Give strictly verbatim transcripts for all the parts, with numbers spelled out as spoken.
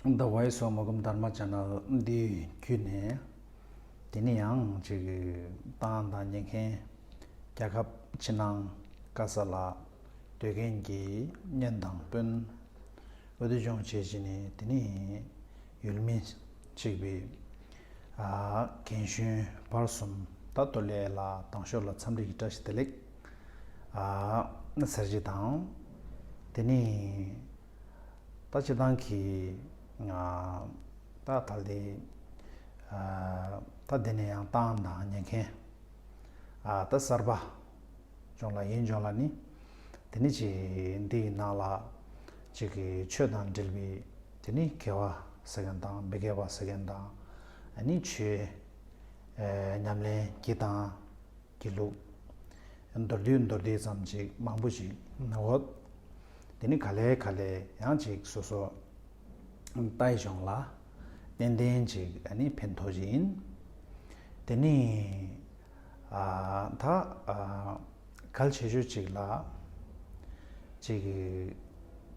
The Voice of Mogum Dharma Channel འདི་བརྒྱུད་ནས། དེ་ནས་ཡང་ཅིག་ཏང་དང་ཉན་མཁན། རྒྱལ་ཁབ་ཕྱི་ནང་ག་ས་ལ་སྡོད་མཁན་གྱི་གཉེན་དང་སྤུན། འོ་དེ་སྦྱོང་བྱས་བྱས་ནས་དེ་ནས་ཡུལ་མི་གཅིག་པའི་ཨ་རྒན་གཞོན་བར་གསུམ་ད་ལྟོ་ལས་ལ་དང་ཤོག་ལ་འཚམས་འདྲི་གི་བཀྲ་ཤིས་བདེ་ལེགས་ཨ་ཟེར་གྱི་དང་། དེ་ནས་ད་སྤྱི་བཏང་གི་ཨ་ད་ད་ལྟའི་ཨ་ད་དེ་ནས་ཡང་ཏང་དང་ཉན་མཁན་ཨ་ད་གསར་པ་སྦྱོང་ལ་ཡིན་སྦྱོང་ལ་ནི། དེ་ནི་ཅིག་འདི་ཡི་ནང་ལ་ཅིག་གི་ཆོས་དང་འབྲེལ་བའི་དེ་ནི་དགེ་བ་ཟེར་མཁན་དང་མི་དགེ་བ་ཟེར་མཁན་དང་ཨ་ནི་ཆོས་ཨེ་ཉམས་ལེན་གྱི་དང་གི་ལུགས། མདོར་བསྡུས་མདོར་བསྡུས་ཙམ་ཅིག་མང་པོ་ཅིག་ནོ། དེ་ནི་ག་ལེ་ག་ལེ་ཡང་ཅིག་སོ་སོ་ལྟ་ཡི་སྦྱོང་ལ་ཏན་ཏན་ཅིག་ཨ་ནི་ཕན་ཐོགས་ཅིག་ཡིན། དེ་ནི་ཨ་ད་ཨ་གལ་ཆེ་ཤོས་ཅིག་ལ་ཅིག་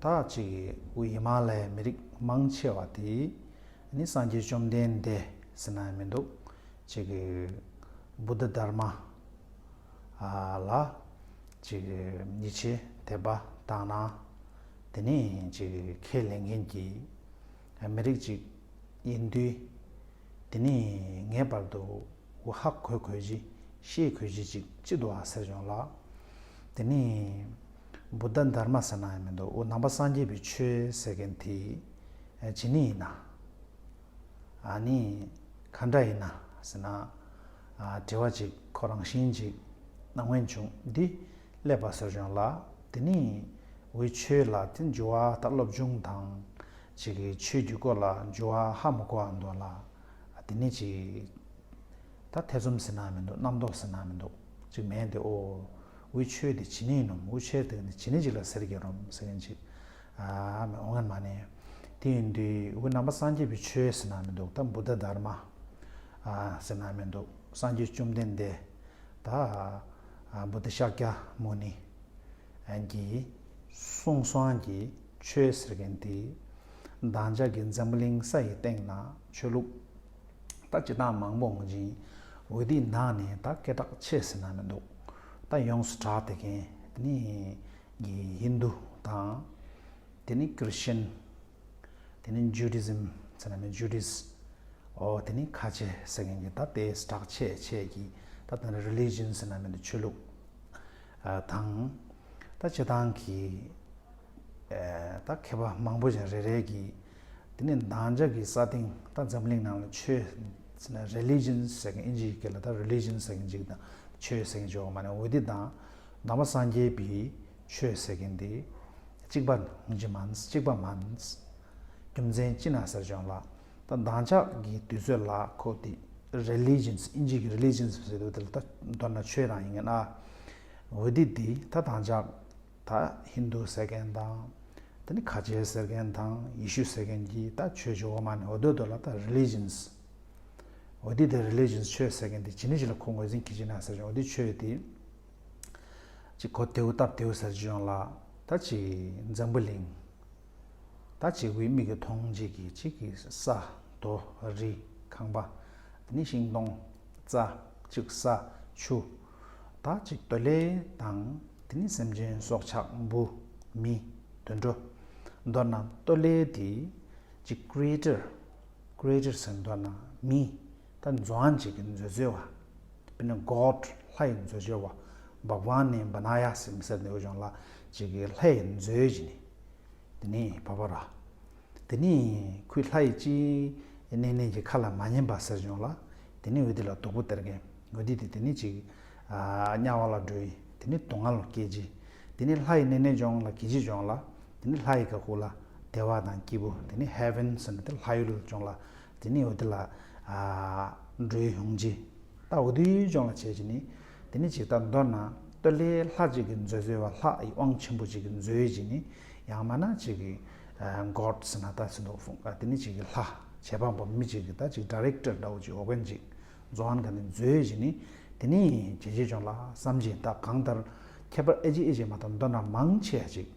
ད་ཅིག་ཡི་མ་ལའི་མི་རིགས་མང་ཆེ་བ་དེ་ནི་སངས་རྒྱས་བཅོམ་ལྡན་འདས་ཟེར་ན་མི་འདུག་ཅིག་བུདྡྷ་དྷརྨ་ལ་ཅིག་ཡིད་ཆེས་དད་པ་དག་སྣང་དེ་ནས་ཅིག་ཁས་ལེན་མཁན་གྱི་མི་རིགས་ཅིག་ཡིན་དུས། དེ་ནས་ངེས་པར་དུ་འུ་ཧ་གོ་དགོས་ཀྱི་ཤེས་དགོས་ཀྱི་ཅིག་ཅི་འདུག་ཨ་ཟེར་བྱུང་ལ། དེ་ནས་བུདྡྷ་དྷརྨ་ཟེར་ན་ཡང་མི་འདུག་འུ་ནང་པ་སངས་རྒྱས་པའི་ཆོས་ཟེར་མཁན་དེ་ཇི་ནི་ཡིན་ན། ཨ་ནི་ག་འདྲ་ཡིན་ན་ཟེར་ན། ཨ་དྲི་བ་ཅིག་ཁོ་རང་བཞིན་ཅིག་སྣང་བ་བྱུང་འདི་སླེབས་པ་ཟེར་བྱུང་ལ། དེ་ནི་འུའི་ཆོས་ལ་དེ་འགྱུར་བ་དང་སློབ་སྦྱོང་དང་ཅིག་གི་ཆོས་ཀྱི་སྐོར་ལ་འགྱུར་བ་ཧ་མི་གོ་བ་འདུག་ལ། དེ་ནི་ཅིག་ད་ཐེ་ཚོམ་ཟེར་ན་མི་འདུག་རྣམ་རྟོག་ཟེར་ན་མི་འདུག་ཅིག་མེད་དེ་ཨོ། འུའི་ཆོས་དེ་ཇི་ནི་ཡིན་ནམ། འུའི་ཆོས་དེ་ནི་ཇི་ནི་ཅིག་ལ་ཟེར་གྱི་རུང་ཟེར་མཁན་ཅིག་ཨ་མི་འོང་ངན་མ་ནས། དེ་ཡིན་དུས་འུ་ནང་པ་སངས་རྒྱས་པའི་ཆོས་ཟེར་ན་མི་འདུག་ད་བུདྡྷ་དྷརྨ་ཨ་ཟེར་ན་མི་འདུག་སངས་རྒྱས་བཅོམ་ལྡན་འདས་ད་ཨ་བུདྡྷ་ཤཱཀྱ་མུ་ནི་གི་གསུང་བསམ་གྱི་ཆོས་ཟེར་མཁན་དེ་བདག་ཅག་གི་འཛམ་བུ་གླིང་ས་ཡི་སྟེང་ན་ཆོས་ལུགས་ད་སྤྱི་བཏང་མང་པོ་འོང་ཅིང་། འོ་དེའི་ནང་ནས་ད་སྐད་གྲགས་ཆེ་ཟེར་ན་མི་འདུག་ད་ཡོངས་སུ་གྲགས་བསྡད་མཁན་དེ་ནི་གི་ཧིན་དུ་དང་། དེ་ནི་ཁྲི་སི་ཅན། དེ་ནི་ཇུ་ཌི་ཛིམ་ཟེར་ན་མི་ཇུ་ཌིས། ཨོ་དེ་ནི་ཁ་ཆེ་ཟེར་མཁན་གྱི་ད་དེ་གྲགས་ཆེ་ཆེ་གི་ད་དེ་ནི་རི་ལི་ཇན་ཟེར་ན་མི་འདུག་ཆོས་ལུགས་ཨ་དང་། ད་སྤྱི་བཏང་གི་ཨ་ད་མཁས་པ་མང་པོ་ཞིག་རེ་རེ་གིས་དེ་ནི་བདག་ཅག་གི་ས་སྟེང་ད་འཛམ་གླིང་ནང་ལ་ཆོས་ཟེར་ན་རི་ལི་ཇན་ཟེར་མཁན་ཨིན་ཇིའི་སྐད་ལ་ད་རི་ལི་ཇན་ཟེར་མཁན་ཅིག་དང་ཆོས་ཟེར་མཁན་ཅིག་ཡོད་མ་ནས་འོ་དེ་དང་ནང་པ་སངས་རྒྱས་པའི་ཆོས་ཟེར་མཁན་དེ། གཅིག་པ་འོང་གི་མིན། གཅིག་པ་མིན། རྒྱུ་མཚན་ཅི་ན་ཟེར་བྱུང་ལ། ད་བདག་ཅག་གི་དུས་ཚོད་ལ་ཁོ་དེ་རི་ལི་ཇན་ཨིན་ཇི་གི་རི་ལི་ཇན་ཟེར་དུས་དེ་ལ་ད་མདོར་ན་ཆོས་རང་ཡིན་ངེས་ན། འོ་དེ་དེ་ད་བདག་ཅག་ད་ཧིན་དུ་ཟེར་མཁན་དང་། དེ་ནི་ཁ་ཆེ་ཟེར་མཁན་དང་ཡེ་ཤུ་ཟེར་མཁན་གྱི་ད་ཆོས་ཅིག་འོ་མ་ནི་འོ་དོད་དོ་ལ་ད་རི་ལི་ཇན། འོ་དེ་དེ་རི་ལི་ཇན་ཆོས་ཟེར་མཁན་དེ་ཇི་ནི་ཇི་ལ་ཁོ་ངོས་འཛིན་གྱི་ཅི་ན་ཟེར་བྱུང་འོ་དེ་ཆོས་དེ། ཅིག་གོ་དེའུ་སྟབས་དེའུ་ཟེར་གྱི་ཡོང་ལ། ད་ཅིག་འཛམ་བུ་གླིང་། ད་ཅིག་འུའི་མིག་གིས་མཐོང་བྱེད་ཀྱི་ཅིག་གི་ས་རྡོ་རི་ཁང་པ། དེ་ནི་ཤིང་སྡོང་རྩྭ་ཅིག་ས་ཆུ། ད་ཅིག་ལྟོ་ལེ་དང་དེ་ནི་སེམས་ཅན་སྲོག་ཆགས་འབུ་མི་དུད་འགྲོ། མདོར་ན་ལྟོ་ལེ་དེ་ཅིག་ཀྲི་ཨེ་ཊར། ཀྲི་ཨེ་ཊར་ཟེར་མདོར་ན་མི། ད་མཛོ་ཨན་ཅིག་གི་མཛོད་བཟོ་བ། དཔེར་ན་གོཌ་ལྷ་ཡི་མཛོད་བཟོ་བ། བྷག་ཝཱན་ནི་བ་ན་ཡ་སི་མི་ཟེར་འདི་འོ་ཅོང་ལ་ཅིག་གི་ལྷ་ཡི་མཛོད་ཅིག་ནི། དེ་ནི་བ་བ་ར། དེ་ནི་ཁོའི་ལྷ་ཡི་ཅི་ནེ་ནེ་གི་ཁ་ལ་མ་ཉན་པ་ཟེར་བྱུང་ལ། དེ་ནི་འོ་དེ་ལ་སྡུག་པོ་སྟེར་མཁན། འོ་དེ་དེ་དེ་ནི་ཅིག་དམྱལ་བ་ལ་འགྲོ་ཡི། དེ་ནི་སྡུག་བསྔལ་སྐྱེ་ཅི། དེ་ནི་ལྷ་ཡི་ནེ་ནེ་ཅོང་ལ་གི་ཅི་ཅོང་ལ། དེ་ནི་ལྷ་ཡི་ག་ཁུ་ལ་བདེ་བ་དང་སྐྱིད་པོ། དེ་ནི་ཧེ་ཝན་ཟེར་ན་དེ་ལྷ་ཡུལ་ཅོང་ལ། དེ་ནི་འོ་དེ་ལ་འགྲོ་ཡི་ཡོང་ཅི། ད་འོ་དེའི་ལྗོངས་ལ་བྱས་ཀྱི་ནི། དེ་ནི་ཅིག་ད་མདོར་ན་ལྟོ་ལའི་ལྷ་ཅིག་གི་མཛོད་བཟོ་བ། ལྷ་ཡི་དབང་ཆེན་པོ་ཅིག་གི་མཛོད་ཅིག་ནི། ཡང་མིན་ན་ཅིག་གི་གོཌ་ཟེར་ན་ད་ཟེར་འདུག་དེ་ནི་ཅིག་གི་ལྷ་བྱེད་པ་པོ་མི་ཅིག་གི་ད་ཅིག་ཌའི་རེག་ཊར་འདྲ་བོ་ཅིག་འོ་གན་ཅིག་མཛོ་ཨན་ག་ནི་མཛོད་ཅིག་ནི། དེ་ནི་བྱས་ཀྱི་ལྗོངས་ལ་བསམ་གྱི་ད་གང་ལྟར་ཁྱད་པར་ཨེ་ཅི་ཨེ་ཅི་མ་གཏོགས་མདོར་ན་མང་ཆེ་ཅིག་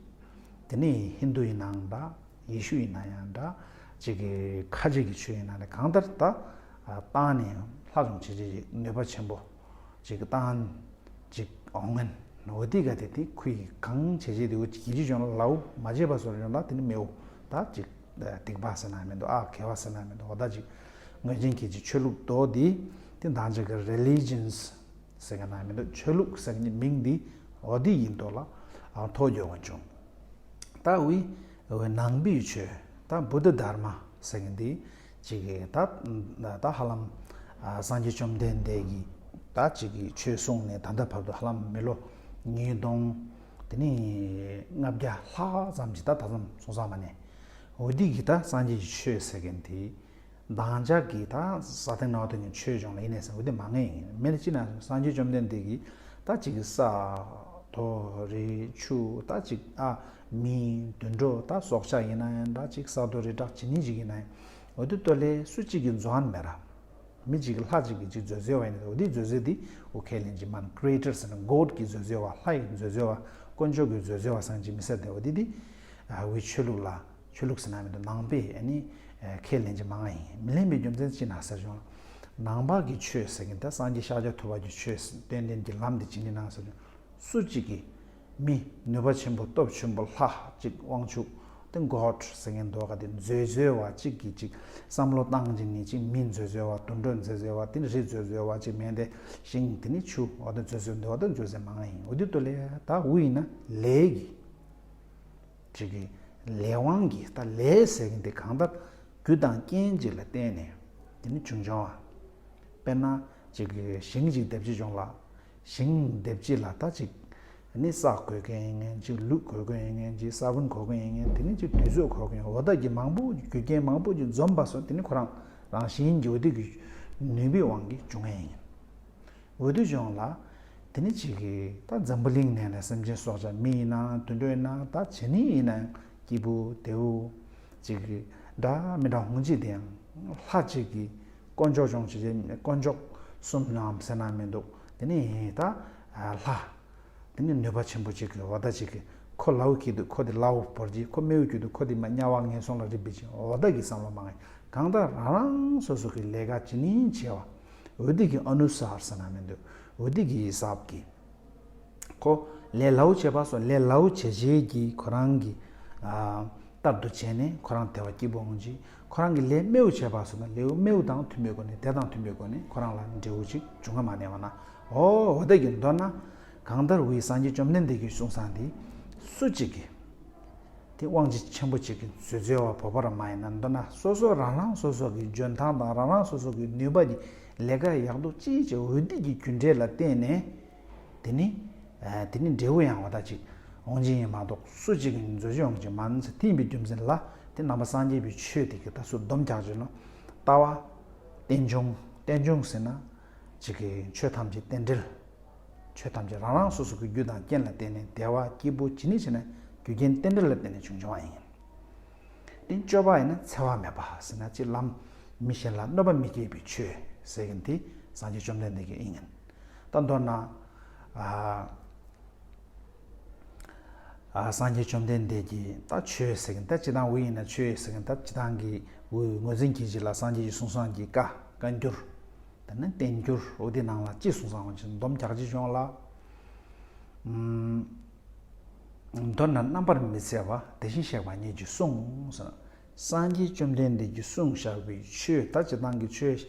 དེ་ནི་ཧིན་དུ་ཡིན་ནའང་འདྲ། ཡེ་ཤུ་ཡིན་ན་ཡང་འདྲ། ཅིག་གི་ཁ་ཅིག་གི་ཆོས་ཡིན་ན་ནི་གང་ལྟར་ད་བཏང་ནས་ལྷ་བྱུང་བྱེད་ཅིག་ནུས་པ་ཆེན་པོ་ཅིག་བཏང་ཅིག་འོང་ངན་འོ་དེ་ག་དེ་དེ་ཁོ་ཡི་གང་བྱེད་ཅིག་དེ་འོ་ཅིག་གི་ཅིག་བྱུང་ལ་ལའུ་མ་བྱེད་པ་སོགས་བྱུང་ལ་དེ་ནི་མེའོ། ད་ཅིག་སྡིག་པ་ཟེར་ན་མི་འདུག་ཨ་དགེ་བ་ཟེར་ན་མི་འདུག་འོ་ད་ཅིག་ངོས་ཅན་གྱི་ཅིག་ཆོས་ལུགས་དོ་དེ་དེ་འདང་ཅིག་གི་religions ཟེར་གི་ན་མི་འདུག་ཆོས་ལུགས་ཟེར་གི་མིང་འདི་འོ་དེ་ཡིན་དོ་ལ་ཨ་ཐོག་འགྱོ་བ་བྱུང་། ད་འི་འི་ནང་པའི་ཆོས་ད་བུདྡྷ་དྷརྨ་ཟེར་གི་འདི་ཅིག་གི་ད་ད་ཧ་ལམ་ཨ་སངས་རྒྱས་བཅོམ་ལྡན་འདས་ཀྱིས་ད་ཅིག་གི་ཆོས་གསུངས་ནས་ད་ལྟ་བར་དུ་ཧ་ལམ་མི་ལོ་ཉིས་སྟོང་དེ་ནི་ལྔ་བརྒྱ་ལྷག་ཙམ་ཅིག་ད་ད་ཙམ་སོང་ཙང་མ་ནས་འོ་དེ་གི་ད་སངས་རྒྱས་ཀྱི་ཆོས་ཟེར་གི་འདི། མདང་ཅག་གི་ད་ས་སྟེང་ནང་དུ་ནི་ཆོས་བྱུང་ལ་ཡིན་ནས་ཟེར་འོ་དེ་མ་ངེས་ཡིན་མེད་ཅི་ན་སངས་རྒྱས་བཅོམ་ལྡན་འདས་ཀྱིས་ད་ཅིག་གི་ས་རྡོ་རི་ཆུ་ད་ཅིག་ཨ་མི་དུད་འགྲོ་ད་སྲོག་ཆགས་ཡིན་ན་ཡང་ད་ཅིག་ས་རྡོ་རི་བྲག་ཇི་སྙེད་ཅིག་ཡིན་ན་ཡང་འོ་དེ་ལྟོས་ལས་སུ་གཅིག་གི་མཛོ་ཨན་མེད་ར། མི་གཅིག་གི་ལྷ་གཅིག་གི་ཅིག་མཛོ་མཛོ་བ་ཡིན་ན་འོ་དེ་མཛོ་མཛོ་དེ་འོ་ཁས་ལེན་གྱི་མན་creator ཟེར་ན་God གི་མཛོ་མཛོ་བ་ལྷ་ཡི་མཛོ་མཛོ་བ་དཀོན་མཆོག་གི་མཛོ་མཛོ་བ་སང་ཅིག་མི་ཟེར་ཏེ་འོ་དེ་དེ་འི་ཆོས་ལུགས་ལ། ཆོས་ལུགས་ཟེར་ན་མི་འདུག་ནང་པའི་ཨ་ནི་ཁས་ལེན་གྱི་མང་ཡིན་མི་ལེན་པའི་རྒྱུ་མཚན་ཅི་ན་ཟེར་བྱུང་། ནང་པ་གི་ཆོས་ཟེར་མཁན་ད་སངས་རྒྱས་ཤཱཀྱ་ཐུབ་པ་གི་ཆོས་ཏན་ཏན་གྱི་ལམ་འདི་ཇི་ནི་ནང་ཟེར་བྱུང་། སུ་གཅིག་གིས་མི་ནུས་པ་ཆེན་པོ་སྟོབས་ཆེན་པོ་ལྷ་གཅིག་དབང་ཕྱུག་དེ་God ཟེར་མཁན་འདུག་ག་དེ་མཛོ་མཛོ་བ་གཅིག་གིས་གཅིག་བསམ་བློ་བཏང་གཅིག་ནི་གཅིག་མི་མཛོ་མཛོ་བ་དུད་འགྲོ་མཛོ་མཛོ་བ་དེ་རི་མཛོ་མཛོ་བ་གཅིག་མེད་དེ་ཤིང་དེ་ནི་ཆུ་འོ་དེ་མཛོ་མཛོ་འདུག་ག་དེ་མཛོ་མཛོ་མང་ཡིན་འོ་དེ་དུ་ལས་ད་འུ་ཡིན་ན་ལས་ཀྱི། ཅིག་གི་ལས་དབང་གིས་ད་ལས་ཟེར་གྱི་འདི་གང་ལྟར་རྒྱུ་དང་རྐྱེན་གཅིག་ལ་བརྟེན་ནས་དེ་ནི་བྱུང་བྱུང་བ། དཔེར་ན་ཅིག་གི་ཞིང་ཅིག་འདེབས་ཅིག་བྱུང་ལ། ཞིང་འདེབས་ཅིག་ལ་ད་ཅིག་ནི་ས་དགོས་མཁན་ཡིན་མཁན་ཅིག་ལུད་དགོས་མཁན་ཡིན་མཁན་ཅིག་ས་བོན་དགོས་མཁན་ཡིན་མཁན་དེ་ནི་ཅིག་དུས་ཚོད་དགོས་མཁན་འོ་ད་གི་མང་པོ་རྒྱུ་རྐྱེན་མང་པོ་ཅིག་འཛོམས་པ་སོགས་དེ་ནི་ཁོ་རང་རང་བཞིན་གྱི་འོ་དེ་གི་ནུས་པའི་དབང་གིས་བྱུང་མཁན་ཡིན། འོ་དུས་བྱུང་ལ། དེ་ནི་གཅིག་གིས་ད་འཛམ་བུ་གླིང་ནས་ནས་སེམས་ཅན་སྲོག་ཆགས་མི་ཡིན་ནའང་དུད་འགྲོ་ཡིན་ནའང་ད་བྱེད་ནི་ཡིན་ནའང་སྐྱེས་བུ་དེའུ་གཅིག་གིས་འདྲ་མི་འདྲ་འོང་ཅི་དེ་ཡང་ལྷ་གཅིག་གིས་དཀོན་མཆོག་ཅུང་ཅི་དཀོན་མཆོག་གསུམ་ནམ་ཟེར་ན་མི་འདུག་དེ་ནི་ད་ལྷ། དེ་ནི་ནུས་པ་ཆེན་པོ་གཅིག་གིས་འོ་ད་གཅིག་གིས་ཁོ་ལའུ་གི་དུས་ཁོ་དེ་ལའུ་བོར་གྱི་ཁོ་མེའུ་གི་དུས་ཁོ་དེ་མ་དམྱལ་བ་ངན་སོང་ལ་རིག་པའི་ཅིང་འོ་ད་གི་བསམ་བློ་མང་ངེ་གང་ལྟར་རང་རང་སོ་སོ་གི་ལས་ཀ་ཇི་ནི་བྱས་བ། འོ་དེ་གི་ཨ་ནུ་སར་ཟེར་ན་མི་འདུག་འོ་དེ་གི་ཡི་སབ་གི། ཁོ་ལས་ལའུ་བྱས་པ་སོགས་ལས་ལའུ་བྱས་བྱས་ཀྱི་ཁོ་རང་གི་ཨ་ལྟར་དུ་བྱས་ནས་ཁོ་རང་དེ་བ་སྐྱིད་པོ་འོང་གི། ཁོ་རང་གི་ལས་མེའུ་བྱས་པ་སོགས་ན་ལེའུ་མེའུ་དང་མཐུན་པའི་སྒོ་ནས་དེ་དང་མཐུན་པའི་སྒོ་ནས་ཁོ་རང་ལ་འབྲས་བུ་ཅིག་འབྱུང་བ་མ་གནས་པ་ན། འོ་འོ་དེ་གི་མདོར་ན་གང་ལྟར་འི་སངས་རྒྱས་བཅོམ་ལྡན་འདས་ཀྱི་གསུང་བསམ་འདི་སུ་གཅིག་གིས། དེ་དབང་ཆེ་ཆེན་པོ་གཅིག་གིས་མཛོད་མཛོད་བ་བོ་པ་ར་མ་ཡིན་ན་མདོར་ན་སོ་སོ་རང་རང་སོ་སོ་གི་འཇོན་ཐང་དང་རང་རང་སོ་སོ་གི་ནུས་པ་གྱི་ལས་ཀ་ཡག་སྡུག་ཅིའི་ཕྱིར་འོ་དེ་གི་རྒྱུ་འབྲས་ལ་བརྟེན་ནས་དེ་ནི་དེ་ནི་འབྲས་བུ་ཡང་འོ་ད་ཅིག་འོང་གི་ཡིན་མ་གཏོགས་སུ་གཅིག་གིས་མཛོད་མཛོད་འོང་གི་མ་ཡིན་ཟེར་དེ་ཡིན་པའི་རྒྱུ་མཚན་ལ་དེ་ནང་པ་སངས་རྒྱས་པའི་ཆོས་དེ་གི་ད་སུ་སྡོམ་རྒྱག་གི་ལོ། ལྟ་བ། རྟེན་འབྱུང་རྟེན་འབྱུང་ཟེར་ན་ཅིག་གི་ཆོས་ཐམས་ཅད་རྟེན་འབྲེལ། ཆོས་ཐམས་ཅད་རང་རང་སོ་སོ་གི་རྒྱུ་དང་རྐྱེན་ལ་བརྟེན་ནས་བདེ་བ་སྐྱིད་པོ་ཇི་ནི་བྱས་ན་རྒྱུ་རྐྱེན་རྟེན་འབྲེལ་ལ་བརྟེན་ནས་བྱུང་བྱུང་བ་ཡིན། དེ་སྤྱོད་པ་ཡིན་ན་འཚེ་བ་མེད་པ་ཟེར་ན་ཅིག་ལམ་མི་གཞན་ལ་གནོད་པ་མི་སྐྱེལ་བའི་ཆོས་ཟེར་གིན་དེ་སངས་རྒྱས་བཅོམ་ལྡན་འདས་ཀྱི་ཨིན། ད་མདོར་ན། ཨ། ཨ། སངས་རྒྱས་བཅོམ་ལྡན་འདས་ཀྱིས་ད་ཆོས་ཟེར་གིན་ད་སྤྱི་བཏང་འུ་ཡིན་ན་ཆོས་ཟེར་གིན་ད་སྤྱི་བཏང་གི་འུ་ངོས་འཛིན་གྱི་གཞི་ལ་སངས་རྒྱས་ཀྱི་གསུང་བསམ་གྱི་བཀའ་བཀའ་འགྱུར། དེ་ནས་བསྟན་འགྱུར་འོ་དེ་ནང་ལ་ཅི་གསུངས་སམ་འོ་ཅི་སྡོམ་རྒྱག་ཅི་བྱུང་ལ། ཨམ། མདོར་ན་རྣམ་པར་མི་འཚེ་བ་དེ་བཞིན་གཤེགས་པ་ཉིད་ཀྱིས་གསུངས་ཟེར། སངས་རྒྱས་བཅོམ་ལྡན་འདས་ཀྱིས་གསུངས་བཞག་པའི་ཆོས་ད་སྤྱི་བཏང་གི་ཆོས་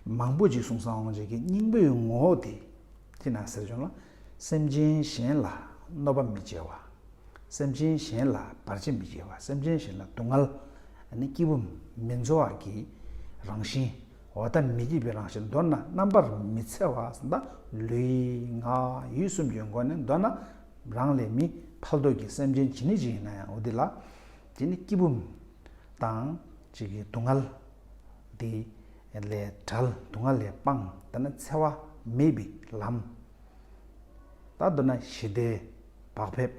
མང་པོ་ཅིག་གསུངས་སམ་འོ་ཅི་གི་སྙིང་པོའི་ངོ་བོ་དེ་ཅི་ན་ཟེར་བྱུང་ལ། སེམས་ཅན་གཞན་ལ་གནོད་པ་མི་སྐྱེལ་བ། སེམས་ཅན་གཞན་ལ་བར་ཆད་མི་བྱེད་པ། སེམས་ཅན་གཞན་ལ་སྡུག་བསྔལ་ནི་སྐྱིད་པོ་མི་འཚོ་བ་གི་རང་བཞིན། འོ་ད་མི་སྐྱིད་པའི་རང་བཞིན། མདོར་ན་རྣམ་པར་མི་འཚེ་བ་ཟེར་ད་ལུས་ངག་ཡིད་གསུམ་གྱི་སྒོ་ནས་མདོར་ན་རང་ལས་མི་ཕལ་དུ་གི་སེམས་ཅན་ཇི་ནི་ཅིག་ཡིན་ན་ཡང་འོ་དེ་ལ་དེ་ནི་སྐྱིད་པོ་དང་ཅིག་གི་སྡུག་བསྔལ་དེ་ལས་བྲལ། སྡུག་བསྔལ་ལས་སྤངས། དེ་ན་འཚེ་བ་མེད་པའི་ལམ། ད་མདོར་ན་ཞི་བདེ་བག་ཕེབས་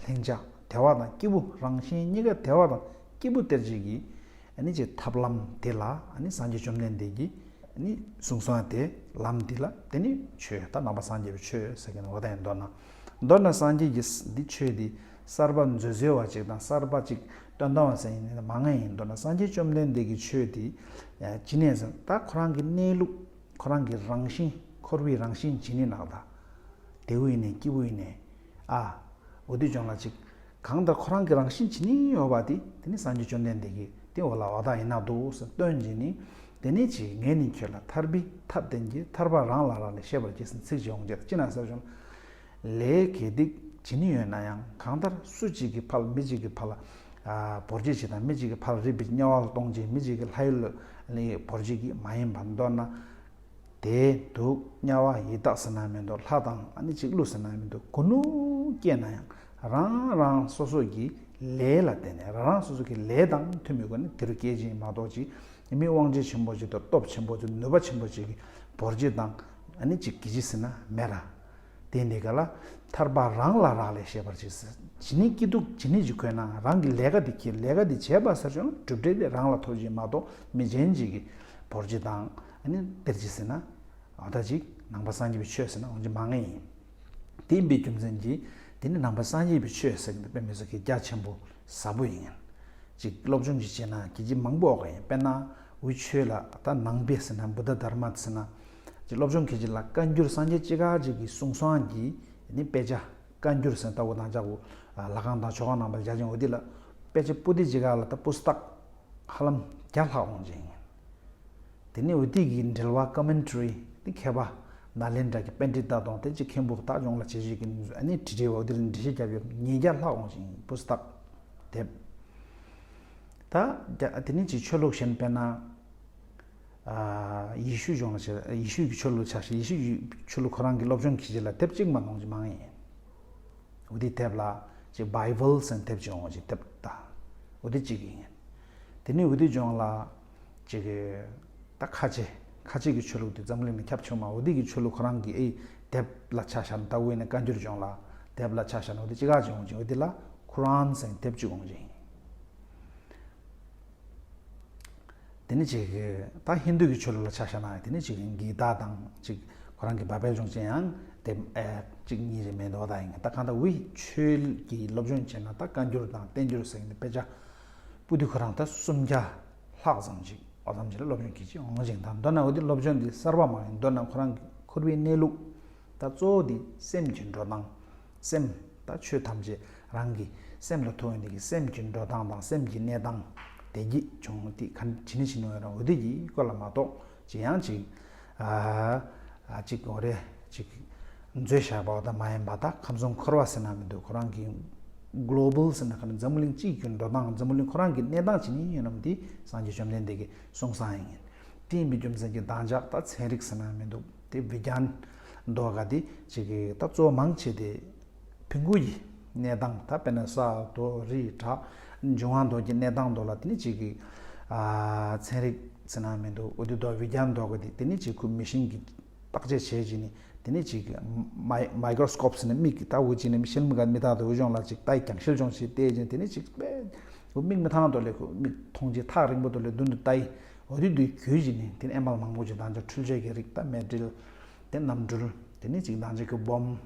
ལྷིང་འཇགས་བདེ་བ་དང་སྐྱིད་པོ་རང་བཞིན་གཉིས་ཀ་བདེ་བ་དང་སྐྱིད་པོ་སྟེར་བྱེད་ཀྱི་ཨ་ནི་ཅིག་ཐབས་ལམ་དེ་ལ་ཨ་ནི་སངས་རྒྱས་བཅོམ་ལྡན་འདས་ཀྱིས་ཨ་ནི་གསུངས་སོང་དེ་ལམ་འདི་ལ་དེ་ནི་ཆོས་ད་ནང་པ་སངས་རྒྱས་པའི་ཆོས་ཟེར་གྱི་ནི་འོ་ད་ཡང་མདོར་ན་མདོར་ན་སངས་རྒྱས་ཀྱི་འདི་ཆོས་འདི་ གསར་པ་མཛོད་འཛོལ་བ་ཅིག་དང་གསར་པ་ཅིག་སྟོན་སྟངས་བ་ཟེར་ཡིན་ན་མང་ང་ཡིན་མདོར་ན་སངས་རྒྱས་བཅོམ་ལྡན་འདས་ཀྱི་ཆོས་དེ་ཇི་ནས་ཟེར་ན་ད་ཁོ་རང་གི་གནས་ལུགས་ཁོ་རང་གི་རང་བཞིན་འཁོར་བའི་རང་བཞིན་ཇི་ནས་ནག་ད། དེའུ་ཡིན་ནས་སྐྱེས་བུ་ཡིན་ནས་ཨ། འོ་དེ་ཅོང་ལ་ཅིག་གང་ལྟར་ཁོ་རང་གི་རང་བཞིན་ཇི་ནས་ཡོད་པ་དེ་དེ་ནི་སངས་རྒྱས་བཅོམ་ལྡན་འདས་ཀྱི་དེ་འོ་ལ་འོ་ད་ཡིན་ན་འདུག་ཟེར་སྟོན་གྱི་ནི། དེ་ནས་ཅིག་ངས་ནི་ཁྱོད་ལ་ཐར་པའི་ཐབས་བསྟན་གྱི་ཐར་པ་རང་ལ་རག་ལས་ཤེས་པར་གྱིས་ཟེར་ཚིག་ཅིག་འོང་རྒྱུ་ཅི་ན་ཟེར་བྱུང་། ལས་དགེ་སྡིག་ཇི་ནི་ཡོད་ན་ཡང་གང་ལྟར་སུ་གཅིག་གི་ཕར་མི་གཅིག་གི་ཕར་ལ་བོར་རྗེས་ཅིག་དང་མི་གཅིག་གི་ཕར་རིག་པའི་དམྱལ་བ་ལ་གཏོང་རྗེས་མི་གཅིག་གི་ལྷ་ཡུལ་ལ་བོར་རྗེས་ཀྱི་མ་ཡིན་པར་མདོར་ན། དེ་དུག་དམྱལ་བ་ཡི་དྭགས་ཟེར་ན་མི་འདུག་ལྷ་དང་ཨ་ནི་གཅིག་ཀླུ་ཟེར་ན་མི་འདུག་གུ་ནུ་སྐྱེས་ན་ཡང་རང་རང་སོ་སོ་གི་ལས་ལ་བརྟེན་ནས་རང་རང་སོ་སོ་གི་ལས་དང་མཐུན་མི་སྒོ་ནས་དེ་རུ་སྐྱེ་ཅིང་མ་གཏོགས་ཅིག་མི་དབང་ཆེན་ཆེན་པོ་ཅིག་དང་སྟོབས་ཆེན་པོ་ཅིག་ནུས་པ་ཆེན་པོ་ཅིག་གི་བོར་རྗེས་དང་ཨ་ནི་གཅིག་གི་ཅི་ཟེར་ན་མེད་ར། དེ་འདི་ག་ལ་ཐར་པ་རང་ལ་རག་ལས་ཤེས་པར་གྱིས་ཟེར། ཇི་ནི་སྐྱིད་སྡུག་ཇི་ནི་ཅིག་འཁོད་ན་རང་གི་ལས་ཀ་འདི་གྱིས་ལས་ཀ་འདི་བྱས་པ་ཟེར་བྱུང་གྲུབ་འབྲས་དེ་རང་ལ་ཐོབ་ཅིག་མ་གཏོགས་མི་གཞན་ཅིག་གི་བོར་རྗེས་དང་ཨ་ནི་སྟེར་ཅིག་ཟེར་ན། འོ་ད་ཅིག་ནང་པ་སངས་རྒྱས་པའི་ཆོས་ཟེར་ན་འོང་ཅིག་མང་ངེས་ཡིན། དེ་ཡིན་པའི་རྒྱུ་མཚན་གྱིས་དེ་ནི་ནང་པ་སངས་རྒྱས་པའི་ཆོས་ཟེར་གྱི་འདུག་དཔེ་མི་སྲིད་ཀྱི་རྒྱ་ཆེན་པོ་ཟབ་པོ་ཡིན། ཅིག་སློབ་སྦྱོང་ཅིག་བྱས་ན་གི་ཅིག་མང་པོ་འོག་ཡིན་དཔེར་ན་འུ་ཆོས་ལ་ད་ནང་པའི་ཟེར་ན་བུདྡྷ་དྷརྨ་ཟེར་ན། ཅིག་སློབ་སྦྱོང་གི་ཅིག་ལ་བཀའ་འགྱུར་སངས་རྒྱས་ཅི་ག་ཅིག་གི་གསུང་སོང་གི་ནི་དཔེ་ཆ་བཀའ་འགྱུར་ཟེར་ལྟ་བུ་དང་ཅག་བུ་ལྷ་ཁང་དང་ཆོས་ཁང་ནང་པ་རྒྱ་ཆེན་འོ་དེ་ལ་དཔེ་ཆ་པོ་ཏི་ཅི་ག་ལ་ད་པུ་སྟག་ཧ་ལམ་བརྒྱ་ལྷག་འོང་ཅིང་། དེ་ནས་འོ་དེ་གི་འགྲེལ་བ་ཀོ་མེན་ཊ་རི་དེ་མཁས་པ་ནཱ་ལེནྡྲ་གི་པཎྜི་ཏ་དང་དེ་ཅིག་མཁན་པོ་དག་ཡོངས་ལ་བྱེད་བཞིན་གྱི་ཨ་ནི་དྲི་བྲིས་འོ་དེ་ལ་འགྲེལ་བཤད་བརྒྱབ་ཡོད་ཉིས་བརྒྱ་ལྷག་འོང་ཞིང་པུ་སྟག་དེབ། ད་རྒྱ་དེ་ནས་ཅིག་ཆོས་ལུགས་གཞན་དཔེར་ན་ཡེ་ཤུ་ལྗོངས་ལ་བྱེད་ཡེ་ཤུ་གི་ཆོས་ལུགས་ཆ་ཤས་ཡེ་ཤུ་གི་ཆོས་ལུགས་ཁོ་རང་གི་སློབ་སྦྱོང་གི་རྗེས་ལ་དེབ་གཅིག་མ་གཏོང་ཅིག་མང་ཡིན། འོ་དེ་དེབ་ལ་ཅིག་བྷའི་བལ་ཟེར་དེབ་ཅིག་འོང་ཅིག་དེབ་ད་འོ་དེ་གཅིག་ཡིན། དེ་ནས་འོ་དེ་ལྗོངས་ལ་ཅིག་ད་ཁ་ཆེ་ཁ་ཆེ་གི་ཆོས་ལུགས་དེ་འཛམ་གླིང་ནས་ཁྱབ་ཆེ་མ་འོ་དེ་གི་ཆོས་ལུགས་ཁོ་རང་གི་ཨེ་དེབ་ལ་ཆ་བཞག་ན་ད་འོ་ཡིན་ན་བཀའ་འགྱུར་ལྗོངས་ལ་དེབ་ལ་ཆ་བཞག་ན་འོ་དེ་ཅི་ག་ཅིག་འོང་ཅིག་འོ་དེ་ལ་ཁུ་རན་ཟེར་དེབ་ཅིག་འོང་ཅིག་ཡིན། དེ་ནི་ཅིག་ད་ཧིན་དུ་གི་ཆོས་ལུགས་ལ་ཆ་བཞག་ན་དེ་ནི་ཅིག་གི་ཏ་དང་ཅིག་ཁོ་རང་གི་བྷའི་བལ་ལྗོངས་ཅན་ཡང་དེ་ཨེ་ཅིག་གཉིས་རེ་མེད་འདུག་ད་ཡིན་ད་གང་ལྟར་འུའི་ཆོས་ཀྱི་སློབ་སྦྱོང་བྱས་ན་ད་བཀའ་འགྱུར་དང་བསྟན་འགྱུར་ཟེར་གྱི་དཔེ་ཆ་པོ་ཏི་ཁོ་རང་ད་སུམ་བརྒྱ་ལྷག་ཙམ་ཅིག་འོ་ཙམ་ཅིག་ལ་སློབ་སྦྱོང་གི་ཅིག་འོང་ཞིང་ད་མདོར་ན་འོ་དེ་སློབ་སྦྱོང་འདི་གསར་པ་མ་ཡིན་མདོར་ན་ཁོ་རང་གི་འཁོར་བའི་གནས་ལུགས་ད་གཙོ་བོ་འདི་སེམས་ཀྱི་འགྲོ་སྟངས། སེམས་ད་ཆོས་ཐམས་ཅད་རང་གི་སེམས་ལ་ཐུག་ཡོང་དེ་གི་སེམས་ཀྱི་འགྲོ་སྟངས་དང་སེམས་ཀྱི་གནས་སྟངས་དེ་གི་བྱུང་དེ་ག་ཇི་ནི་ཇི་ནི་ཡོད་རང་འོ་དེ་གི་སྐོར་ལ་མ་གཏོགས་ཅི་ཡང་ཅིག་ཨ་ཅིག་འོ་རེ་ཅིག་མཛོད་བཞག་པ་དང་མ་ཡིན་པ་ད་ཁམས་གསུམ་འཁོར་བ་ཟེར་ན་མི་འདུག་ཁོ་རང་གི་གོ་ལོ་བལ་ཟེར་ན་ག་ནི་འཛམ་བུ་གླིང་གཅིག་གི་འགྲོ་སྟངས་འཛམ་བུ་གླིང་ཁོ་རང་གི་གནས་སྟངས་ཇི་ནི་ཡིན་ནམ་དེ་སངས་རྒྱས་བཅོམ་ལྡན་འདས་ཀྱི་གསུང་སང་ཡིན། དེ་ཡིན་པའི་རྒྱུ་མཚན་གྱིས་བདག་ཅག་ད་ཚན་རིག་ཟེར་ན་མི་འདུག་དེ་བི་གྱན་འདོགས་ག་དེ་ཅིག་གི་ད་གཙོ་བོ་མང་ཆེ་དེ་ཕུང་པོ་ཡི་གནས་སྟངས་ད་དཔེར་ན་ས་རྡོ་རི་བྲག་འབྱུང་བ་འདོགས་ཀྱི་གནས་སྟངས་འདོགས་ལ་དེ་ནི་ཅིག་གི་ཚན་རིག་ཟེར་ན་མི་འདུག་འོ་དེ་འདོགས་བི་གྱན་འདོགས་ག་དེ་དེ་ནི་ཅིག་ཁུ་མི་ཤིན་གྱི་བརྟག་དཔྱད་བྱས་ཀྱི་ནི་དེ་ནི་ཅིག་གི་མའི་མའི་ཀྲོ་སི་ཀོབ་ཟེར་ན་མིག་གི་ལྟ་བུ་ཅིག་ནི་མི་ཤེལ་མི་ག་མི་ལྟ་དུ་འོ་ཅོང་ལ་ཅིག་ལྟ་ཡི་རྒྱང་ཤེལ་ཅོང་ཞིག་བལྟས་ཀྱི་དེ་ནི་ཅིག་དཔེ་འོ་མིག་མི་ཐང་དོ་ལེ་ཁུ་མིག་མཐོང་ཅི་ཐག་རིང་པོ་དོ་ལེ་མདུན་དུ་ལྟ་ཡི། འོ་དེ་དུས་གྱོད་ཀྱི་ནི་དེ་ནི་ཨེ་མལ་མང་པོ་ཅིག་དང་ཅིག་འཕྲུལ་ཆས་ཀྱི་རིགས་དང་མེ་ཏྲིལ། དེ་རྣམ་འཕྲུལ། དེ་ནི་ཅིག་དང་ཅིག་གི་སྦོམ།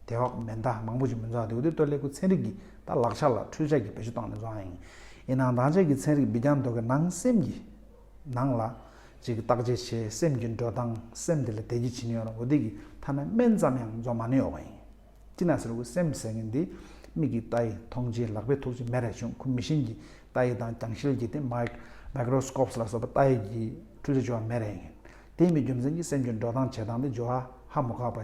དེ་འོག་མེ་མདའ་མང་པོ་ཅིག་མི་འཛོམས་དེ་འོ་དེ་ལྟོ་ལེ་ཁུ་ཚན་རིག་གི་ད་ལག་ཆ་ལ་འཕྲུལ་ཆས་ཀྱི་བེད་སྤྱོད་བཏང་ནས་བཟོ་ཨ་ཡིན། ཡིན་ནའང་དང་ཅིག་གི་ཚན་རིག་བི་གྱན་དོ་གི་ནང་སེམས་ཀྱི་ནང་ལ་ཅིག་བརྟག་དཔྱད་བྱས་སེམས་ཀྱི་འགྲོ་སྟངས་སེམས་དེ་ལ་བདེ་སྐྱིད་ཕྱིན་ཡོད་ར་འོ་དེ་གི་ཐ་ན་སྨན་ཙམ་ཡང་འཛོམས་མ་ནི་ཡོད་པ་ཡིན། ཅི་ན་ཟེར་བུ་སེམས་ཟེར་མཁན་འདི་མིག་གིས་ལྟ་ཡི་མཐོང་ཅི་ལག་པས་ཐུག་ཅི་མེ་རེ་བྱུང་ཁུ་མི་ཤིན་གྱིས་ལྟ་ཡི་དང་རྒྱང་ཤེལ་གྱིས་དེ་མའི་མའི་ཀྲོ་སི་ཀོབ་ལ་སོགས་པ་ལྟ་ཡི་གི་འཕྲུལ་ཆས་འབྱོར་བ་མེ་རེ་ཡིན། དེ་ཡིན་པའི་རྒྱུ་མཚན་གྱིས་སེམས་ཀྱི་འགྲོ་སྟངས་བྱེད་སྟངས་དེ་འབྱོར་བ་ཧ་མ་གོ་བ་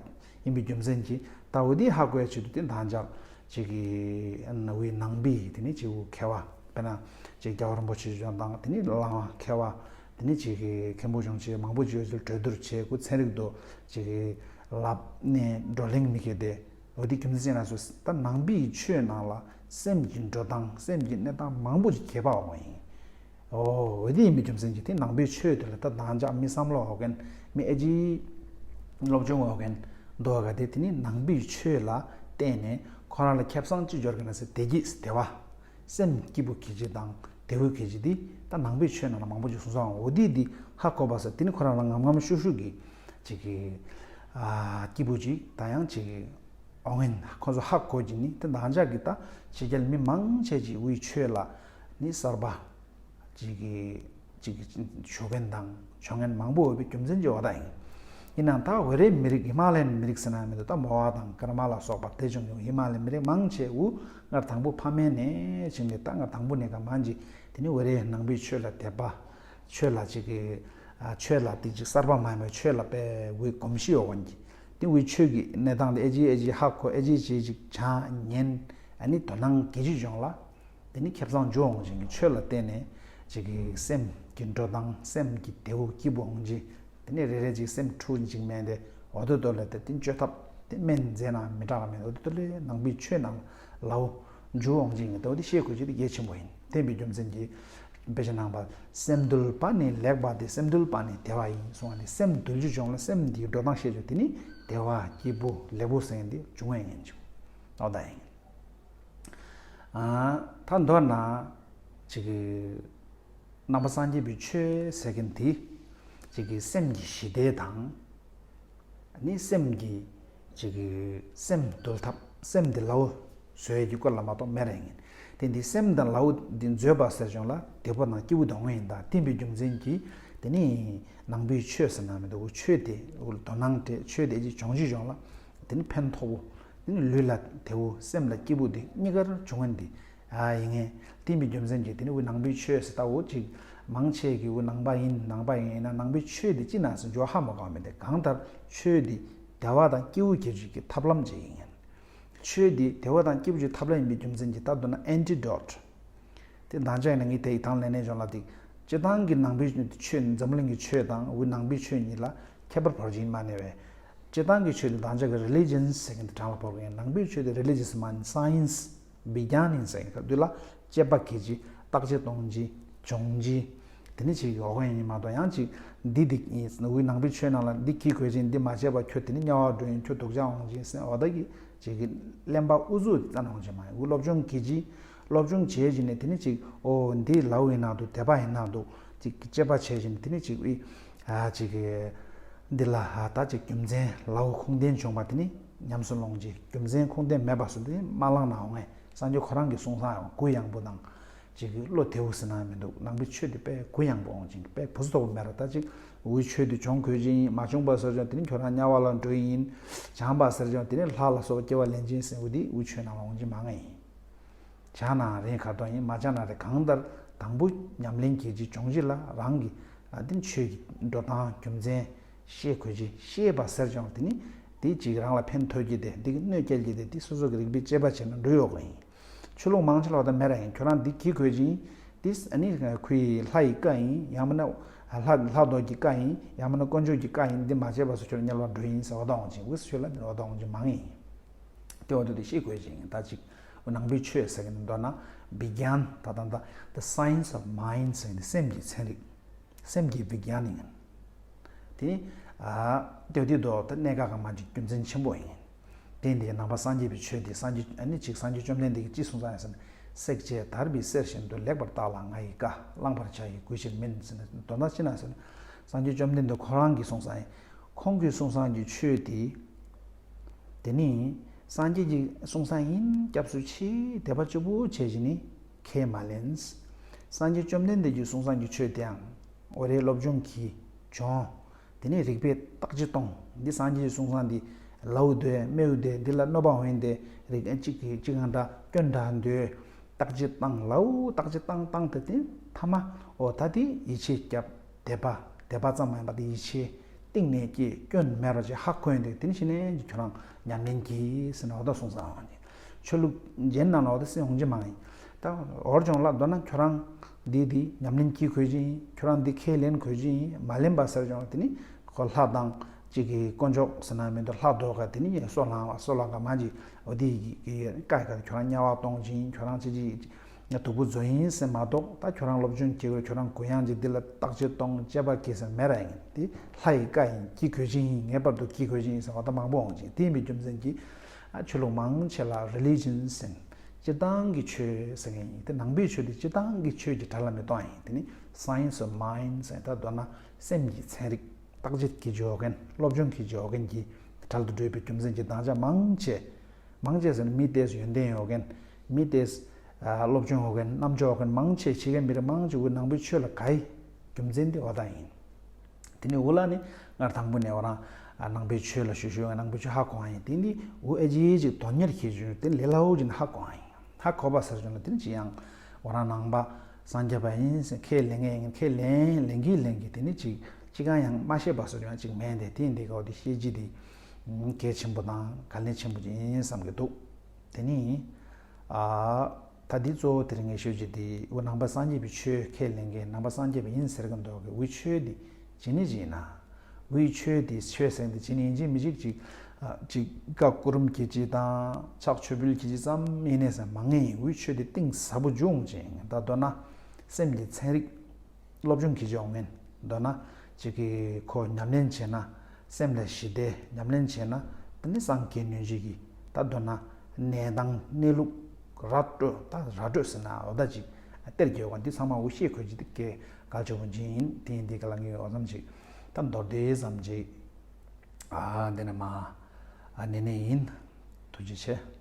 ཡིན་པའི་རྒྱུ་མཚན་གྱིས་ད་འོ་དེ་ཧ་གོ་ཡ་ཆེད་དུ་དེ་འདང་ཅག་ཅིག་གི་ནང་པའི་དེ་ནི་ཅིག་བུ་མཁས་པ་དཔེར་ན་ཅིག་རྒྱལ་བ་རིན་པོ་ཆེ་འབྱོར་སྟངས་དེ་ནི་བླ་མ་མཁས་པ་དེ་ནི་ཅིག་གི་མཁན་པོ་གཞུང་ཆེ་མང་པོ་ཅིག་ཡོད་ཚུལ་གྲོས་བསྡུར་བྱས་ཁུ་ཚན་རིག་ཏུ་ཅིག་གི་ལབ་ནས་བགྲོ་གླེང་མི་ཁེ་དེ། འོ་དེ་རྒྱུ་མཚན་ཅི་ན་སོ་ད་ནང་པའི་ཆོས་ནང་ལ་སེམས་ཀྱི་འགྲོ་སྟངས་སེམས་ཀྱི་གནས་སྟངས་མང་པོ་ཅིག་ཁྱད་པར་འོང་བ་ཡིན། འོ་འོ་དེ་ཡིན་པའི་རྒྱུ་མཚན་གྱིས་དེ་ནང་པའི་ཆོས་དེ་ལ་ད་དང་ཅག་མི་བསམ་བློ་འོག་མཁན་མི་ཨེ་ཅི་སློབ་སྦྱོང་འོག་མཁན་འདུག་ག་དེ་དེ་ནི་ནང་པའི་ཆོས་ལ་བརྟེན་ནས་ཁོ་རང་ལ་ཁེ་བཟང་ཅི་འབྱོར་གི་ན་ཟེར་བདེ་སྐྱིད་བདེ་བ། སེམས་སྐྱིད་པོ་གི་ཅིག་དང་བདེ་བོ་གི་ཅིག་འདི་ད་ནང་པའི་ཆོས་ནང་ལ་མང་པོ་ཅིག་གསུངས་སོང་། འོ་དེ་འདི་ཧ་གོ་བ་ཟེར་དེ་ནི་ཁོ་རང་ལ་ངམ་ངམ་ཤུགས་ཤུགས་ཀྱི་ཅིག་གི་ཨ་སྐྱིད་པོ་ཅིག་ད་ཡང་ཅིག་ ཨོ་ངན་ཁོ་ཚོ་ཧ་གོ་གི་ནི་དེ་འདང་ཅག་གི་ད་ཕྱི་རྒྱལ་མི་མང་ཆེ་གི་དབུས་ཆོས་ལ་ནི་གསར་པ་ཅིག་གི་ཅིག་གི་ཞུ་མཁན་དང་ཆོ་མཁན་མང་པོ་ཡོད་པའི་རྒྱུ་མཚན་གྱི་འོ་ད་ཡིན། ཡིན་ནའང་ད་ཝེ་རའི་མི་རིགས་ཧི་མ་ལ་ཡན་མི་རིགས་ཟེར་ན་མི་འདུག་ད་མོ་བ་དང་ཀར་མ་ལ་སོགས་པ་དེ་བྱུང་ཡོང་ཧི་མ་ལ་ཡན་མི་རིགས་མང་ཆེ་དབུ་སྔར་དང་པོ་ཕ་མེས་ནས་བྱིན་ནས་ད་སྔར་དང་པོ་ནས་ཀ་མང་ཅིག་དེ་ནི་ཝེ་རའི་ནང་པའི་ཆོས་ལ་དད་པ། ཆོས་ལ་ཅིག་གི་ཨ་ཆོས་ལ་དེ་ཅིག་གསར་པ་མ་ཡིན་པའི་ཆོས་ལ་དཔེ་དབུས་གོམས་གཤིས་ཡོད་མཁན་གྱི་དེ་དབུས་ཆོས་ཀྱི་གནས་སྟངས་དེ་ཨེ་ཅི་ཨེ་ཅི་ཧ་གོ་ཨེ་ཅི་ཅི་ཅིག་བྱ་ཉན་ཨ་ནི་དོ་སྣང་གི་ཅིག་བྱུང་ལ། དེ་ནི་ཁེ་བཟང་འཇུ་འོང་ཅིག་གི་ཆོས་ལ་བརྟེན་ནས་ཅིག་གི་སེམས་ཀྱི་འགྲོ་སྟངས་སེམས་ཀྱི་དེ་བོ་སྐྱིད་པོ་འོང་ཅིག་དེ་ནི་རེ་རེ་ཅིག་སེམས་འཁྲུག་ཅིག་མེད་དེ་འོ་དོ་དོ་ལ་དེ་དེ་བཅོས་ཐབས་དེ་སྨན་རྫས་ན་མི་དྲག་མེད་འོ་དོ་དོ་ལས་ནང་པའི་ཆོས་ནང་ལའོ་འཇུ་འོང་ཅིག་གི་དེ་བོ་དེ་ཤེས་དགོས་ཅིག་དེ་གལ་ཆེན་པོ་ཡིན། དེ་ཡིན་པའི་རྒྱུ་མཚན་གྱིས་དཔེ་ཆ་ནང་པ་སེམས་འདུལ་བ་ནི་ལེགས་པ་སྟེ། སེམས་འདུལ་བ་ནི་བདེ་བ་ཡིན་གསུངས་པ་ནི་སེམས་འདུལ་རྒྱུ་བྱུང་ལ་སེམས་འདིའི་འགྲོ་སྟངས་ཤེས་རྒྱུ་དེ་ནི་བདེ་བ་སྐྱིད་པོ་ལེགས་པོ་ཟེར་མཁན་དེ་འབྱུང་བ་ཡིན་ཅིག་འོ་ད་ཡིན། ཨ་ད་མདོར་ན་ཅིག་གི་ནང་པ་སངས་རྒྱས་པའི་ཆོས་ཟེར་མཁན་དེ་ཅིག་གི་སེམས་ཀྱི་ཞི་བདེ་དང་། ནི་སེམས་ཀྱི་ཅིག་གི་སེམས་འདུལ་ཐབས་སེམས་འདི་ལའོ་བཟོ་ཡས་ཀྱི་སྐོར་ལ་མ་གཏོགས་མེད་རེད་ཡིན། དེ་འདི་སེམས་དང་ལའོ་འདི་འཛོད་པ་ཟེར་བྱུང་ལ་བདེ་པོ་དང་སྐྱིད་པོ་དོང་ཡིན་ད་དེ་འབའི་རྒྱུ་མཚན་གྱིས་དེ་ནི་ནང་པའི་ཆོས་ཟེར་ན་མི་འདུག་ཆོས་དེ་དོ་སྣང་སྤྲད་ཆོས་དེ་ཅིག་སྦྱོང་བྱེད་བྱུང་ལ་དེ་ནི་ཕན་ཐོགས་པོ་དེ་ནི་ལུས་ལ་བདེ་བོ་སེམས་ལ་སྐྱིད་པོ་དེ་གཉིས་ཀར་བྱུང་བ་འདི། ཨ་ཡིན་ངེས། དེ་ཡིན་པའི་རྒྱུ་མཚན་གྱིས་དེ་ནི་དབུས་ནང་པའི་ཆོས་ཟེར་ལྟ་བུ་ཅིག་མང་ཆེ་གི་དབུས་ནང་པ་ཡིན་ནང་པ་ཡིན་ཡིན་ན་ནང་པའི་ཆོས་དེ་ཅི་ན་ཟེར་འཇོག་ཧ་མ་གོ་བ་མེད་དེ་གང་ལྟར་ཆོས་དེ་བདེ་བ་དང་སྐྱིད་པོ་སྐྱེ་རྒྱུ་གི་ཐབས་ལམ་ཅིག་ཡིན། ཆོས་དེ་བདེ་བ་དང་སྐྱིད་པོ་གི་ཐབས་ལམ་ཡིན་པའི་རྒྱུ་མཚན་གྱིས་ད་མདོར་ན་ཨན་ཊི་ཌོཊ་དེ་འདང་ཅག་ཡིན་ན་ངས་དེ་ཡི་ཐང་ལེན་ནས་སྦྱོང་ལ་དེ་སྤྱི་བཏང་གི་ནང་པའི་ཆོས་འཛམ་གླིང་གི་ཆོས་དང་དབུས་ནང་པའི་ཆོས་གཉིས་ལ་ཁྱད་པར་བར་གྱིན་མ་ནས་བས། སྤྱི་བཏང་གི་ཆོས་དེ་འདང་ཅག་གི་རི་ལི་ཇན་ཟེར་མཁན་དེ་གྲངས་ལ་བབ་གི་ཡིན། ནང་པའི་ཆོས་དེ་རི་ལི་ཇན་མ་ཡིན་སའེན་སི་བི་གྱན་ཡིན་ཟེར་གི་འདུག་ལ་དཔྱད་པ་གི་ཅི་བརྟག་དཔྱད་གཏོང་ཅི་སྦྱོང་ཅི་དེ་ནི་ཅིག་ཡོག་ཡིན་མ་གཏོགས་ཡང་ཅིག་འདི་འདི་ཡིན་དབུས་ནང་པའི་ཆོས་ནང་ལ་འདི་གི་གོས་ཅིང་འདི་མ་བྱས་པ་ཁྱོད་དེ་ནི་དམྱལ་བ་འགྲོ་ཡིན་ཁྱོད་སྡུག་ཅག་འོང་ཅིང་ཟེར་འོ་ད་གི་ཅིག་གི་གླེན་པ་ཨུ་ཚུགས་དེ་ཙམ་འོང་ཅིང་མ་ཡིན་དབུས་སློབ་སྦྱོང་གི་ཅི་སློབ་སྦྱོང་བྱས་ཅི་ནས་དེ་ནི་ཅིག་ཨོ་འདི་ལའུ་ཡིན་ན་འདུག་དད་པ་ཡིན་ན་འདུག་ཅིག་དཔྱད་པ་བྱས་ཅི་ནས་དེ་ནི་ཅིག་ཨི་ཨ་ཅིག་གི་འདི་ལ་ཧ་ད་ཅིག་རྒྱུ་མཚན་ལའོ་ཁུངས་ལྡན་བྱུང་བ་དེ་ནི་ཉམས་སུ་ལོངས་ཀྱི་རྒྱུ་མཚན་ཁུངས་ལྡན་མེད་པ་སུ་དེ་མ་བླངས་ན་འོང་ངས་སངས་རྒྱས་ཁོ་རང་གི་གསུང་སང་ཡང་གུ་ཡངས་པོ་དང་ཅིག་གི་བློ་བདེ་བོ་ཟེར་ན་མི་འདུག་ནང་པའི་ཆོས་དེ་དཔེ་གུ་ཡངས་པོ་འོང་ཅིང་དཔེ་བུ་སུ་དོག་པོ་མེད་ར་ད་ཅིག་འུའི་ཆོས་དེ་སྦྱོང་དགོས་ཅིང་མ་བྱུང་པ་ཟེར་ཀྱང་དེ་ནི་ཁྱོད་རང་དམྱལ་བ་ལ་འགྲོ་ཡིན། བྱང་པ་ཟེར་ཀྱང་དེ་ནི་ལྷ་ལ་སོགས་པ་སྐྱེ་བ་ལེན་ཅིང་ཟེར་འུ་དེ་འུའི་ཆོས་ནང་ལ་འོང་ཅིང་མ་ང་ཡིན། བྱང་ན་རེད་ཁ་དོག་ཡིན་མ་བྱང་ན་རེད་གང་ལྟར་དང་པོ་ཉམས་ལེན་གྱི་ཅིག་སྦྱོང་བྱེད་ལ་རང་གི་ཨ་དེ་ནི་ཆོས་ཀྱི་འགྲོ་སྟངས་རྒྱུ་མཚན་ཤེས་དགོས་ཅིག་ཤེས་པ་ཟེར་ཀྱང་དེ་ནི་དེ་ཅིག་རང་ལ་ཕན་ཐོགས་ཀྱི་དེ་འདི་གི་གནོད་སྐྱེལ་གྱི་དེ་དེ་སོ་སོ་གི་རིག་པའི་དཔྱད་པ་བྱས་ན་འགྲོ་ཡོད་དགོས་ཡིན། ཆོས་ལུགས་མང་ཆེ་ལ་བ་ད་མེད་ར་ཡིན་ཁྱོད་རང་འདི་གི་གོས་ཅིང་འདི་ཨ་ནི་ཁུའི་ལྷ་ཡི་བཀའ་ཡིན་ཡང་མིན་ན་ལྷ་ལྷ་བཟློག་གི་བཀའ་ཡིན་ཡང་མིན་ན་དཀོན་མཆོག་གི་བཀའ་ཡིན་འདི་མ་བྱས་པ་སུ་ཁྱོད་དམྱལ་བ་འགྲོ་ཡིན་ཟེར་བ་དང་འོང་ཅིང་འུ་སུ་ཁྱོད་ལ་འདི་བ་དང་འོང་ཅིང་མང་ཡིན། དེ་འོ་དུ་དེ་ཤེས་དགོས་ཅིང་ད་ཅིག་ནང་པའི་ཆོས་ཟེར་གི་མདོར་ན་བི་གྱན་ད་ད་ད་the science of mind ཟེར་གི་སེམས་ཀྱི་ཚན་རིག་སེམས་ཀྱི་བི་གྱན་ཡིན། དེ་ནི་ཨ་དེ་དེ་དོ་ད་གནད་འགག་གི་མ་ཅིག་རྒྱུ་མཚན་ཆེན་པོ་ཡིན། དེ་འདི་ནང་པ་སངས་རྒྱས་པའི་ཆོས་འདི་སངས་རྒྱས་ཨ་ནི་ཅིག་སངས་རྒྱས་བཅོམ་ལྡན་འདས་ཀྱིས་ཅི་གསུངས་ས་ཡིན་ཟེར་ན། བསྲེགས་བཅད་དར་བའི་གསེར་བཞིན་དུ། ལེགས་པར་བརྟགས་ལ་ང་ཡི་བཀའ། བླང་བར་བྱ་ཡི་གུས་ཕྱིར་མིན་ཟེར་ན་དོན་དག་ཅི་ན་ཟེར་ན། སངས་རྒྱས་བཅོམ་ལྡན་འདས་ཁོ་རང་གིས་གསུངས་ས་ཡིན། ཁོང་གིས་གསུངས་ས་ཀྱི་ཆོས་འདི། དེ་ནི་སངས་རྒྱས་ཀྱིས་གསུངས་ས་ཡིན་སྐྱབས་སུ་མཆི་དད་པ་གཅིག་པུ་བྱས་བཞིན་ནི་ཁས་མ་ལེན། སངས་རྒྱས་བཅོམ་ལྡན་འདས་ཀྱིས་གསུངས་ས་ཀྱི་ཆོས་དེའང་འོ་རེ་སློབ་སྦྱོང་གིས་སྦྱོང་། དེ་ནས་རིགས་པས་བརྟག་དཔྱད་གཏོང་། འདི་སངས་རྒྱས་ཀྱི་གསུང་བཟང་འདི་ལའུ་འདོད་མེའུ་འདོད་འདི་ལ་གནོད་པ་འོང་ཡིན་ཏེ་རིགས་ཨེ་གཅིག་གིས་གཅིག་གང་འདྲ་སྐྱོན་འདྲ་འདོད། བརྟག་དཔྱད་བཏང་ལའུ་བརྟག་དཔྱད་བཏང་བཏང་དེ་དེ་མཐའ་མ་འོ་ད་དེ་ཡིད་ཆེས་བརྒྱབ་དད་པ་དད་པ་ཙམ་མ་ཡིན་པ་དེ་ཡིད་ཆེས་གཏིང་ནས་སྐྱེས་སྐྱོན་མེད་པ་ཅིག་ཧ་གོ་ཡིན་ཏེ་དེ་ནི་ཕྱི་ནས་ཀྱི་ཁྱོད་རང་ཉམས་ལེན་གྱིས་ཟེར་ན་འོ་ད་གསུང་བཟང་འོང་ཡིན། ཆོས་ལུགས་གཞན་ནང་ལ་འོ་ད་སེམས་འོང་གི་མ་ཡིན། ད་འོར་ཀྱང་ལ་མདོར་ན་ཁྱོད་རང་འདི་འདི་ཉམས་ལེན་གྱིས་གོ་གི་ཡིན། ཁྱོད་རང་འདི་ཁས་ལེན་གོ་གི་ཡིན། མ་ལེན་པ་ཟེར་ཀྱང་དེ་ནི་ཁོ་ལྷ་དང་གཅིག་གི་དཀོན་མཆོག་ཟེར་ན་མི་འདུག་ལྷ་ལྡོག་ག་དེ་ནི་སོ་ལང་བ་སོ་ལང་ག་མ་ཅིག་འོ་དེ་གི་བཀའ་ག་ཁྱོད་རང་དམྱལ་བ་གཏོང་གི་ཡིན། ཁྱོད་རང་ཅི་ཅི་སྡུག་པོ་བཟོ་ཡིན་ཟེར་མ་གཏོགས་ད་ཁྱོད་རང་སློབ་སྦྱོང་བྱེད་དགོས། ཁྱོད་རང་གུ་ཡངས་ཅིག་འདི་ལ་བརྟག་དཔྱད་གཏོང་དཔྱད་པ་གྱིས་ཟེར་མེད་ར་ཡིན། དེ་ལྷ་ཡི་བཀའ་ཡིན། གྱིས་གོ་གི་ཡིན། ངེས་པར་དུ་གྱིས་གོ་གི་ཡིན་ཟེར་བ་ད་མང་པོ་འོང་ཅིང་དེ་ཡིན་པའི་རྒྱུ་མཚན་གྱིས། ཨ་ཆོས་ལུགས་མང་ཆེ་ལ་རི་ལི་ཇན་ཟེར། སྤྱིར་བཏང་གི་ཆོས་ཟེར་མཁན་ཡིན། དེ་ནང་པའི་ཆོས་དེ་སྤྱིར་བཏང་གི་ཆོས་ཀྱི་གྲལ་ལ་མི་གཏོང་ཡིན། དེ་ནི་science of mind ཟེར་ད་མདོར་ན་སེམས་ཀྱི་ཚན་རིག་བརྟག་དཔྱད་ཀྱི་འཇོག་མཁན་སློབ་སྦྱོང་གི་འཇོག་མཁན་གྱི་གྲལ་དུ་འགྲོ་བའི་རྒྱུ་མཚན་གྱིས་བདག་ཅག་མང་ཆེ་ མང་ཆེ་ཟེར་ན་མི་ཏོག་ཙམ་ཡོན་ཏན་ཡོད་མཁན། མི་ཏོག་ཙམ་སློབ་སྦྱོང་ཡོད་མཁན། རྣམ་དཔྱོད་ཡོད་མཁན་མང་ཆེ། ཕྱི་རྒྱལ་མི་རིགས་མང་ཆེ་འུ་ནང་པའི་ཆོས་ལ་དགའ་ཡི། རྒྱུ་མཚན་དེ་འོ་ད་ཡིན། དེ་ནས་འུ་ལ་ནི་སྔར་དང་པོ་ནས་འོ་རང་ནང་པའི་ཆོས་ལ་ཞུ་ཞུ་ནང་པའི་ཆོས་ཧ་གོ་ཡ་ཡིན། དེ་ནི་འུ་ཨེ་ཅི་ཅིག་དོན་གཉེར་བྱེད་རྒྱུ་དེ་ལས་སླ་བོ་ཅིག་ཧ་གོ་ཡ་ཡིན། ཧ་གོ་བ་ཟེར་རྒྱུ་ན་དེ་ནི་ཅི་ཡང་འོ་རང་ནང་པ་སངས་རྒྱས་པ་ཡིན་ཟེར་ཁས་ལེན་མཁན་ཡིན། ཁས་ལེན་ལེན་གི་ལེན་གི། དེ་ནི་ཅིག་ཅི་གང་ཡང་མ་ཤེས་པ་བཟོ་རྒྱུ་ཡང་ཅིག་མེད་དེ། དེ་ཡིན་དེ་ག་འོ་དེ་ཤེས་ཀྱི་དེ་གལ་ཆེན་པོ་དང་གལ་གནད་ཆེན་པོ་ཅིག་ཡིན་བསམ་གི་འདུག་དེ་ནི་ཨ་ད་འདི་གཙོ་བོ་དེ་རིང་ངས་ཤོད་ཀྱི་དེ་འུ་ནང་པ་སངས་རྒྱས་པའི་ཆོས་ཁས་ལེན་མཁན་ནང་པ་སངས་རྒྱས་པ་ཡིན་ཟེར་གི་འདུག་གི། འུའི་ཆོས་དེ་ཇི་ནི་ཇི་ན། འུའི་ཆོས་དེ་ཆོས་ཟེར་དེ་ཇི་ནི་ཡིན་གཅིག་མིན་གཅིག་ཅིག་ཅིག་བཀའ་བསྐུལ་རིམ་གྱི་ཅིག་དང་ཕྱག་མཆོད་འབུལ་གྱི་ཅིག་ཙམ་ཡིན་ནས་ཟེར་མ་ངེས་ཡིན། འུའི་ཆོས་དེ་གཏིང་ཟབ་པོ་ཅིག་ཡོང་ཅིང་ད་མདོར་ན་སེམས་ཀྱི་ཚན་རིག་སློབ་སྦྱོང་གི་ཅིག་ཡོང་མཁན། མདོར་ན་ཅིག་གི་ཁོ་ཉམས་ལེན་བྱས་ན་སེམས་ལ་ཞི་བདེ། ཉམས་ལེན་བྱས་ན་དེ་ནི་སངས་རྒྱས་ནུས་ཅིག་གི་ད་མདོར་ན་གནས་སྟངས་གནས་ལུགས་ར་སྤྲོད། ད་ར་སྤྲོད་ཟེར་ན་འོ་ད་ཅིག་གཏེར་གྱི་ཡོད་པ་འདི་ཚང་མ་འུ་ཤེས་དགོས་ཀྱི་དེ་གལ་ཆེན་པོ་ཅིག་ཡིན། དེ་ཡིན་དེ་ག་ལ་ངས་འོ་ཙམ་ཅིག་ད་མདོར་བསྡུས་ཙམ་ཅིག་ཨ་འདི་ནས་མ་ཨ་ནེ་ནེ་ཡིན། ཐུགས་རྗེ་ཆེ།